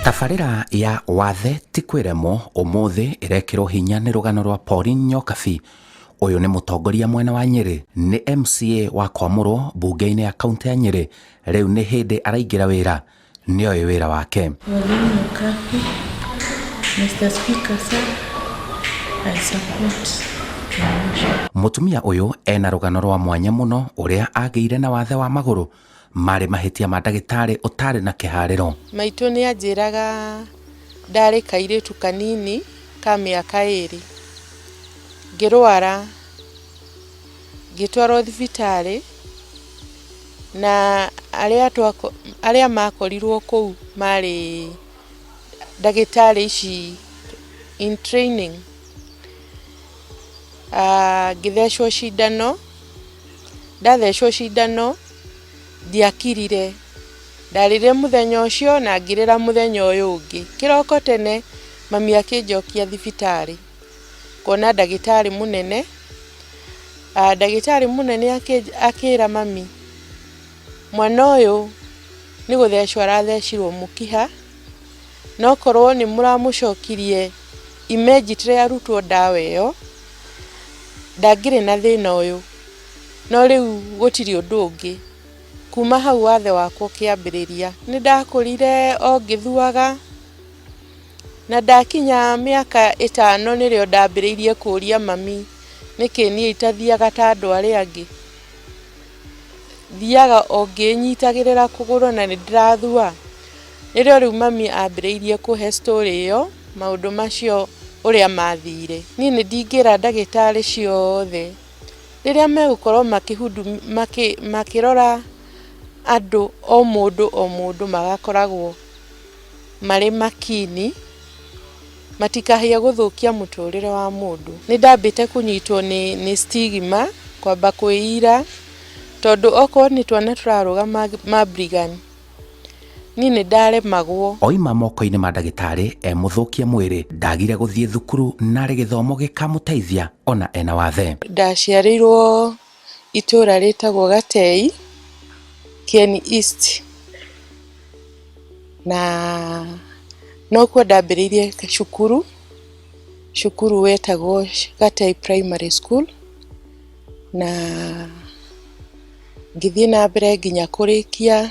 Tabarĩra ya Wathe ti kwĩremwo ũmũthĩ ĩrekĩrwo hinya nĩ rũgano rwa Pauline Nyokabi. Ũyũ nĩ mũtongoria mwena wa Nyĩrĩ, nĩ MCA wa kwamũrwo mbunge-inĩ ya kaunti ya Nyĩrĩ. Rĩu nĩ hĩndĩ araingĩra wĩra, nĩoĩ wĩra wake. Pauline Nyokabi, Mr. Speaker, sir, I support the motion. Mũtumia ũyũ ena rũgano rwa mwanya mũno ũrĩa agĩire na wathe wa magũrũ marĩ mahĩtia ma ndagĩtarĩ ũtarĩ na kĩharĩro. Maitũ nĩ anjĩraga ndarĩ kairĩtu kanini ka mĩaka 2, ngĩrwara, ngĩtwarwo thibitarĩ, na arĩa makorirwo kũu marĩ ndagĩtarĩ ici in training. Ngĩthecwo cindano, ndathecwo cindano ndiakirire, ndarĩrire mũthenya ũcio na ngĩrĩra mũthenya ũyũ ũngĩ. Kĩroko tene mami akĩnjokia thibitarĩ kuona ndagĩtarĩ mũnene. Ndagĩtarĩ mũnene akĩra mami mwana ũyũ nĩ gũthecwo arathecirwo mũkiha, no korwo nĩ mũramũcokirie immediately arutwo ndawa ĩyo ndangĩrĩ na thĩna ũyũ, no rĩu gũtirĩ ũndũ ũngĩ. Kuma hau wathe wakwa ũkĩambĩrĩria. Nĩ ndakũrire o ngĩthuaga, na ndakinya mĩaka 5 nĩrĩo ndambĩrĩirie kũria mami nĩkĩ niĩ itathiaga ta andũ arĩa angĩ. Thiaga o ngĩnyitagĩrĩra kũgũrũ na nĩ ndĩrathua. Nĩrĩo rĩu mami ambĩrĩirie kũhe story ĩyo, maũndũ macio ũrĩa mathire. Niĩ nĩ ndingĩra ndagĩtarĩ ciothe rĩrĩa megũkorwo makĩrora andũ o mũndũ o mũndũ magakoragwo marĩ makini, matikahĩe gũthũkia mũtũrĩre wa mũndũ. Nĩ ndambĩte kũnyitwo nĩ stigma, kwamba kwĩira, tondũ okorwo nĩ twana tũrarũga mabrigani, niĩ nĩ ndaremagwo. Oima moko-inĩ ma ndagĩtarĩ e mũthũkie mwĩrĩ, ndagire gũthiĩ thukuru narĩ gĩthomo gĩkamũteithia ona ena wathe. Ndaciarĩirwo itũra rĩtagwo Gatei, Kieni East, na nokuo ndambĩrĩirie cukuru, cukuru wetagwo Gatei Primary School, na ngĩthiĩ na mbere nginya kũrĩkia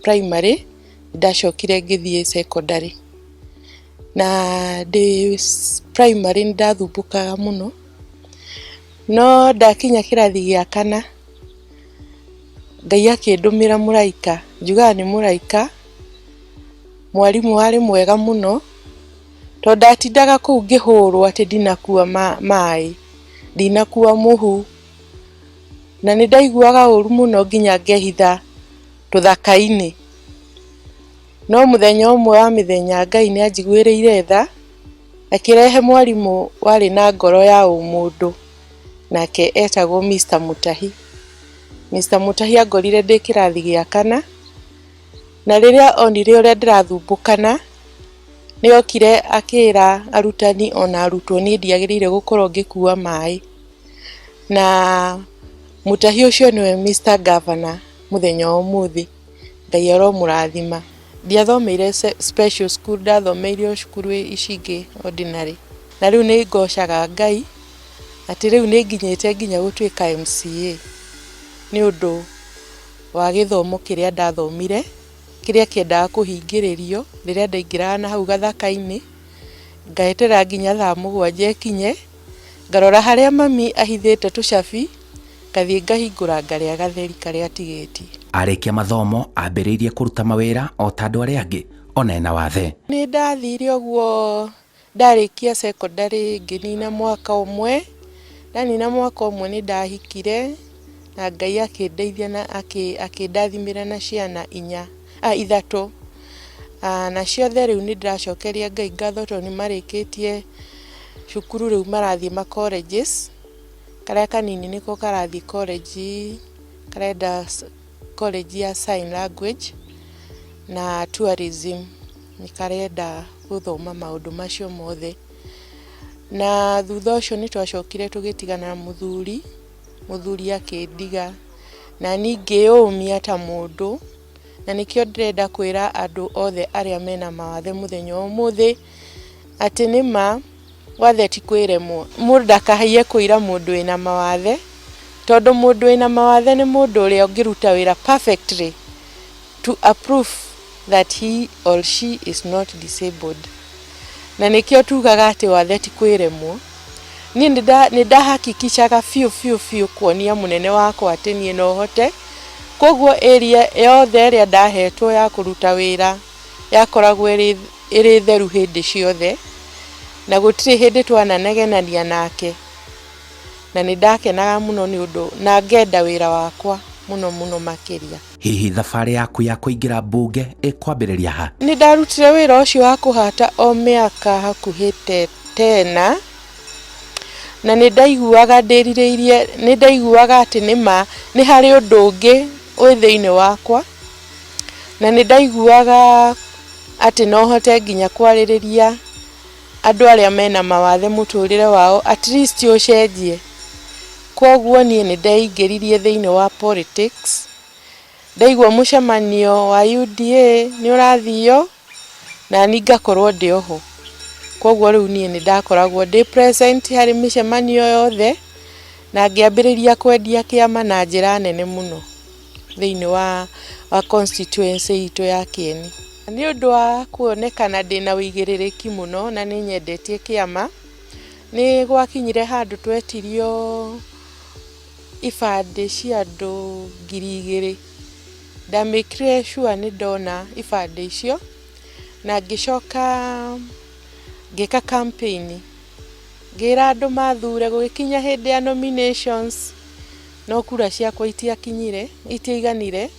primary, ndacokire ngĩthiĩ secondary. Na ndĩ primary nĩ ndathumbũkaga mũno, no ndakinya kĩrathi gĩa kana, Ngai akĩndũmĩra mũraika, njugaga nĩ mũraika, mwarimũ warĩ mwega mũno, tondũ ndatindaga kũu ngĩhũrwo atĩ ndinakua maĩ, ndinakua mũhu, na nĩ ndaiguaga ũru mũno nginya ngehitha tũthaka-inĩ. No mũthenya ũmwe wa mĩthenya Ngai nĩ anjiguĩrĩire tha, akĩrehe mwarimũ warĩ na ngoro ya ũmũndũ, nake etagwo Mr. Mutahi. Mr. Mutahi angorire ndĩ kĩrathi gĩa kana, na rĩrĩa onire ũrĩa ndĩrathumbũkana, nĩ okire akĩra arutani ona arutwo niĩ ndiagĩrĩire gũkorwo ngĩkua maĩ. Na Mutahi ũcio nĩwe Mr. Governor mũthenya wa ũmũthĩ, Ngai aromũrathima. Ndiathomeire special school, ndathomeire o cukuru ici ingĩ ordinary. Na rĩu nĩ ngocaga Ngai atĩ rĩu nĩ nginyĩte nginya gũtuĩka MCA nĩ ũndũ wa gĩthomo kĩrĩa ndathomire, kĩrĩa kĩendaga kũhingĩrĩrio rĩrĩa ndaingĩraga na hau gathaka-inĩ, ngaeterera nginya thaa 7 ĩkinye, ngarora harĩa mami ahithĩte tũcabi, ngathiĩ ngahingũra ngarĩa gatheri karĩa atigĩtie. Arĩkia mathomo ambĩrĩirie kũruta mawĩra o ta andũ arĩa angĩ ona ena wathe. Nĩ ndathire ũguo ndarĩkia secondary ngĩnina mwaka ũmwe, ndanina mwaka ũmwe nĩ ndahikire na Ngai akĩndeithia na akĩndathimĩra na ciana 3. Na ciothe rĩu nĩ ndĩracokeria Ngai ngatho tondũ nĩ marĩkĩtie cukuru rĩu marathiĩ ma colleges. Karĩa kanini nĩko karathiĩ college, karenda college ya sign language na tourism, nĩ karenda gũthoma maũndũ macio mothe. Na thutha ũcio nĩ twacokire tũgĩtigana na mũthuri, mũthuri akĩndiga, na niĩ ngĩyũmia ta mũndũ, Na nĩkĩo ndĩrenda kwĩra andũ othe arĩa mena mawathe mũthenya wa ũmũthĩ atĩ nĩma wathe ti kwĩremwo. Mũndũ ndakahaiye kũira mũndũ wĩna mawathe, tondũ mũndũ wĩna mawathe nĩ mũndũ ũrĩa ũngĩruta wĩra perfectly to a proof that he or she is not disabled. Na nĩkĩo tugaga atĩ wathe ti kwĩremwo. Niĩ nĩ ndahakikishaga biũ biũ biũ kuonia mũnene wakwa atĩ niĩ no hote. Koguo area yothe ĩrĩa ndahetwo ya kũruta wĩra yakoragwo ĩrĩ theru hĩndĩ ciothe, na gũtirĩ hĩndĩ twananegenania nake. Na nĩ ndakenaga mũno nĩ ũndũ na ngenda wĩra wakwa mũno mũno makĩria. Hihi thabarĩ yaku ya kũingĩra mbunge ĩkwambĩrĩria ha? Nĩ ndarutire wĩra ũcio wa kũhata o mĩaka hakuhĩ tena, na nĩ ndaiguaga ndĩrirĩirie, nĩ ndaiguaga atĩ nĩma nĩ harĩ ũndũ ũngĩ wĩ thĩinĩ wakwa, na nĩ ndaiguaga atĩ no hote nginya kwarĩrĩria andũ arĩa mena mawathe mũtũrĩre wao at least ũcenjie. Koguo niĩ nĩ ndeingĩririe thĩinĩ wa politics. Ndaigua mũcemanio wa UDA nĩ ũrathio na niĩ ngakorwo ndĩ oho. Koguo rĩu niĩ nĩ ndakoragwo ndĩ present harĩ mĩcemanio yothe, na ngĩambĩrĩria kwendia kĩama na njĩra nene mũno thĩinĩ wa constituency itũ ya Kieni. Nĩ ũndũ wa kuonekana ndĩna ũigĩrĩrĩki mũno na nĩ nyendetie kĩama, nĩ gwakinyire handũ twetirio ibandĩ cia andũ 2000. Ndamĩkire sure nĩ ndona ibandĩ icio, na ngĩcoka ngĩka campaign. Ngĩra andũ mathure, gũgĩkinya hĩndĩ ya nominations, no kura ciakwa itiakinyire, itiaiganire.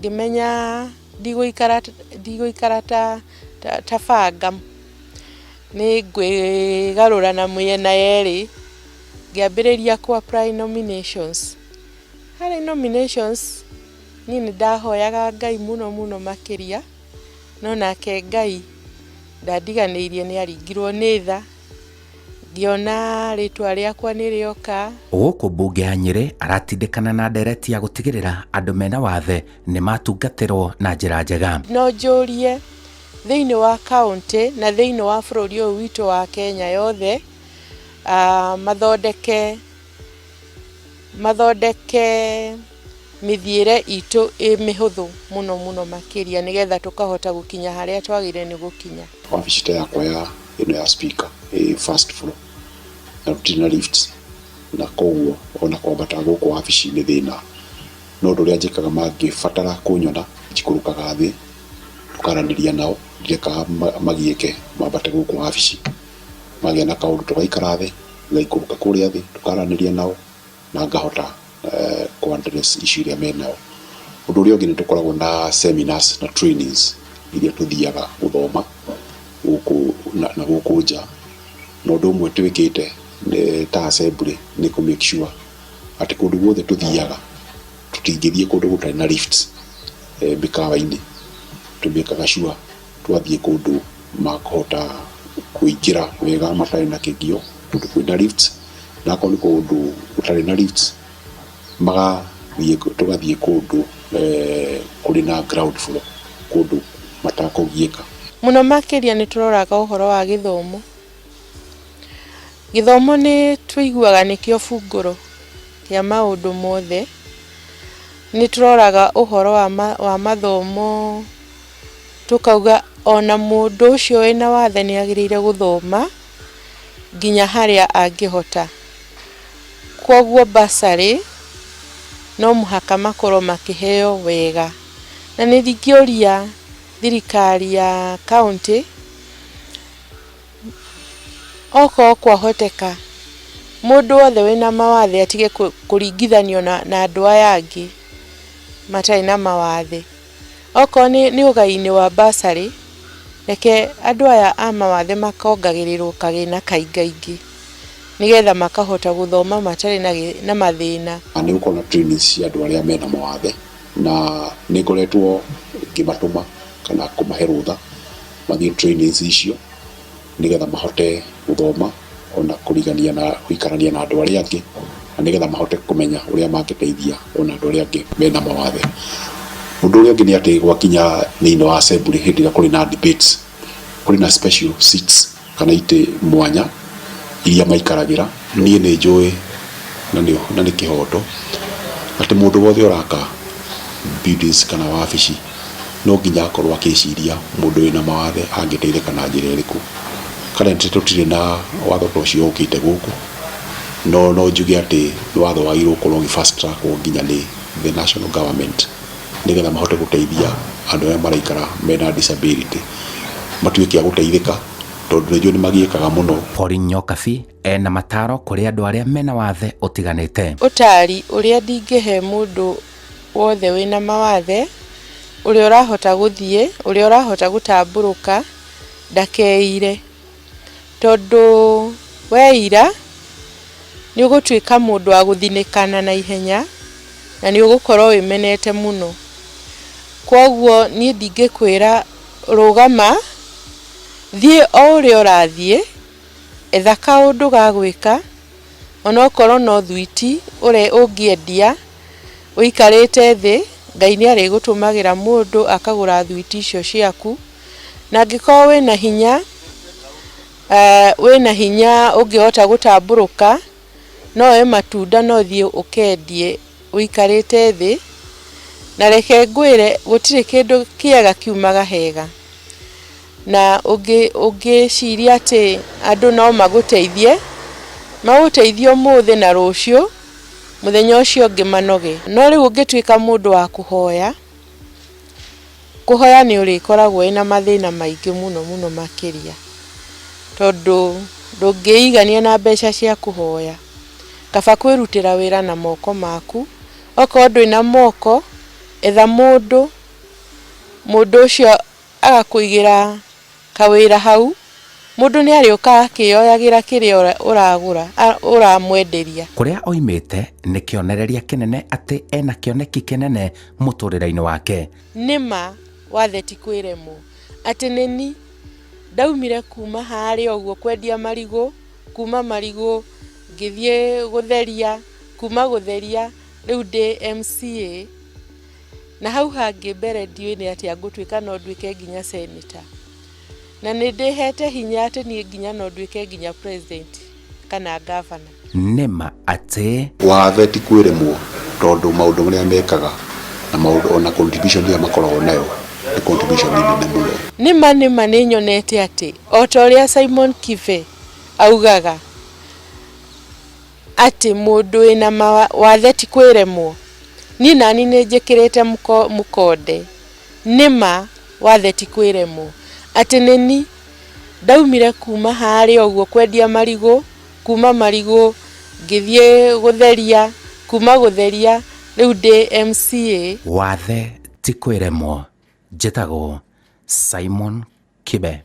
Ngĩmenya ndigũikara ta banga, nĩ ngwĩgarũra na mĩena yerĩ. Ngĩambĩrĩria kũ apply nominations. Harĩ nominations niĩ nĩ ndahoyaga Ngai mũno mũno makĩria, no nake Ngai ndandiganĩirie, nĩ aringirwo nĩ tha. Ngĩona rĩtwa rĩakwa nĩ rĩoka. Gũkũ mbunge ya Nyĩrĩ aratindĩkana na ndereti ya gũtigĩrĩra andũ mena wathe nĩ matungatĩrwo na njĩra njega. No njũrie thĩinĩ wa kaũntĩ na thĩinĩ wa bũrũri ũyũ witũ wa Kenya yothe, mathondeke mĩthiĩre itũ ĩ mĩhũthũ mũno mũno makĩria, nĩgetha tũkahota gũkinya harĩa twagĩrĩire nĩ gũkinya. Wabici ta yakwa ya ĩno ya speaker ĩ first floor na tũtirĩ na lifts, na koguo ona kwambata gũkũ wabici nĩ thĩna. No ũndũ ũrĩa njĩkaga, mangĩbatara kũnyona njikũrũkaga thĩ tũkaranĩria nao, ndirekaga magiĩke mambate gũkũ wabici. Magĩa na kaũndũ tũgaikara thĩ, ngaikũrũka kũrĩa thĩ tũkaranĩria nao na ngahota kũ address issue iria menao. Ũndũ ũrĩa ũngĩ, nĩ tũkoragwo na seminars na trainings iria tũthiaga gũthoma gũkũ na gũkũ nja. Na ũndũ ũmwe twĩkĩte nĩ ta assembly nĩ kũ make sure atĩ kũndũ guothe tũthiaga, tũtingĩthiĩ kũndũ gũtarĩ na lifts mĩkawa-inĩ. Tũmĩkaga sure twathiĩ kũndũ makũhota kũingĩra wega matarĩ na kĩgio, kũndũ kwĩna lifts, na akorwo nĩ kũndũ gũtarĩ na lifts magathiĩ, tũgathiĩ kũndũ kũrĩ na ground floor, kũndũ matakũgiĩka. Mũno makĩria nĩ tũroraga ũhoro wa gĩthomo. Gĩthomo nĩ tũiguaga nĩkĩo bungũro kĩa maũndũ mothe. Nĩ tũroraga ũhoro wa mathomo, tũkauga ona mũndũ ũcio wĩna wathe nĩ agĩrĩire gũthoma nginya harĩa angĩhota. Koguo bursary no mũhaka makorwo makĩheo wega. Na nĩ ingĩũria thirikari ya county, okorwo kwahoteka, mũndũ wothe wĩna mawathe atige kũringithanio na andũ aya angĩ matarĩ na mawathe. Okorwo nĩ ũgai-inĩ wa bursary, reke andũ aya a mawathe makongagĩrĩrwo kagĩna kaingaingĩ, nĩgetha makahota gũthoma matarĩ na mathĩna. Nĩ gũkorwo na trainings cia andũ arĩa mena mawathe, na nĩ ngoretwo ngĩmatũma kana kũmahe rũtha mathiĩ trainings icio, nĩgetha mahote gũthoma ona kũrigania na gũikarania na andũ arĩa angĩ, na nĩgetha mahote kũmenya ũrĩa mangĩteithia ona andũ arĩa angĩ mena mawathe. Ũndũ ũrĩa ũngĩ nĩ atĩ gwakinya thĩinĩ wa assembly hĩndĩ ĩrĩa kũrĩ na debates, kũrĩ na special seats kana itĩ mwanya iria maikaragĩra. Niĩ nĩ njũĩ na nĩ na nĩ kĩhoto atĩ mũndũ wothe ũraka buildings kana wabici no nginya akorwo akĩciria mũndũ wĩna mawathe angĩteithĩka na njĩra ĩrĩkũ. Currently tũtirĩ na watho ta ũcio ũkĩte gũkũ, no no njuge atĩ nĩ watho wagĩrĩirwo gũkorwo ũgĩ fast track wo nginya nĩ the national government nĩgetha mahote gũteithia andũ arĩa maraikara mena disability matuĩke a gũteithĩka tondũ nĩ njũĩ nĩ magiĩkaga mũno. Pauline Nyokabi ena mataro kũrĩ andũ arĩa mena wathe ũtiganĩte. Ũtari ũrĩa ndingĩhe mũndũ wothe wĩna mawathe, ũrĩa ũrahota gũthiĩ, ũrĩa ũrahota gũtambũrũka, ndakeire. Tondũ weira, nĩ ũgũtuĩka mũndũ wa gũthinĩkana na ihenya, na nĩ ũgũkorwo wĩmenete mũno. Kwoguo niĩ ndingĩkwĩra rũgama, thiĩ o ũrĩa ũrathiĩ, etha kaũndũ ga gwĩka, onokorwo no thwiti ũngĩendia, ũikarĩte thĩ, Ngai nĩ arĩgũtũmagĩra mũndũ akagũra thwiti icio ciaku. Na angĩkorwo wĩna hinya, wĩna hinya ũngĩhota gũtambũrũka, no woe matunda na ũthiĩ ũkendie ũikarĩte thĩ. Na reke ngwĩre gũtirĩ kĩndũ kĩega kiumaga hega. Na ũngĩciria atĩ andũ no magũteithie, magũteithie ũmũthĩ na rũciũ, mũthenya ũcio ũngĩ manoge. No rĩu ũngĩtuĩka mũndũ wa kũhoya, kũhoya nĩ ũrĩkoragwo wĩna mathĩna maingĩ mũno mũno makĩria. Tondũ ndũngĩigania na mbeca cia kũhoya. Kaba kwĩrutĩra wĩra na moko maku, okorwo ndwĩ na moko, etha mũndũ, mũndũ ũcio agakũigĩra kawĩra hau, mũndũ nĩ arĩũkaga akĩyoyagĩra kĩrĩa ũragũra, ũramwenderia. Kũrĩa oimĩte nĩ kĩonereria kĩnene atĩ ena kĩoneki kĩnene mũtũrĩre-inĩ wake. Nĩma wathe ti kwĩremwo, atĩ nĩni ndaumire kuma harĩa ũguo kwendia marigũ, kuma marigũ ngĩthiĩ gũtheria, kuma gũtheria rĩu ndĩ MCA, na hau hangĩ mbere ndiũĩ nĩ atĩa ngũtuĩka, no nduĩke nginya senator. Na nĩ ndĩhete hinya atĩ niĩ nginya no nduĩke nginya president kana governor. Nĩma atĩ wathe ti kwĩremwo tondũ maũndũ marĩa mekaga na maũndũ ona contribution ĩrĩa makoragwo nayo nĩ contribution nene mũno. Nĩma nĩma nĩ nyonete atĩ o ta ũrĩa Simon Kibe augaga atĩ mũndũ wĩna wathe ti kwĩremwo, niĩ nani nĩ njĩkĩrĩte mũkonde, nĩma wathe ti kwĩremwo, atĩ nĩni ndaumire kuma harĩa ũguo kwendia marigũ, kuma marigũ ngĩthiĩ gũtheria, kuma gũtheria rĩu ndĩ MCA. Wathe ti kwĩremwo. Njĩtagwo Simon Kibe.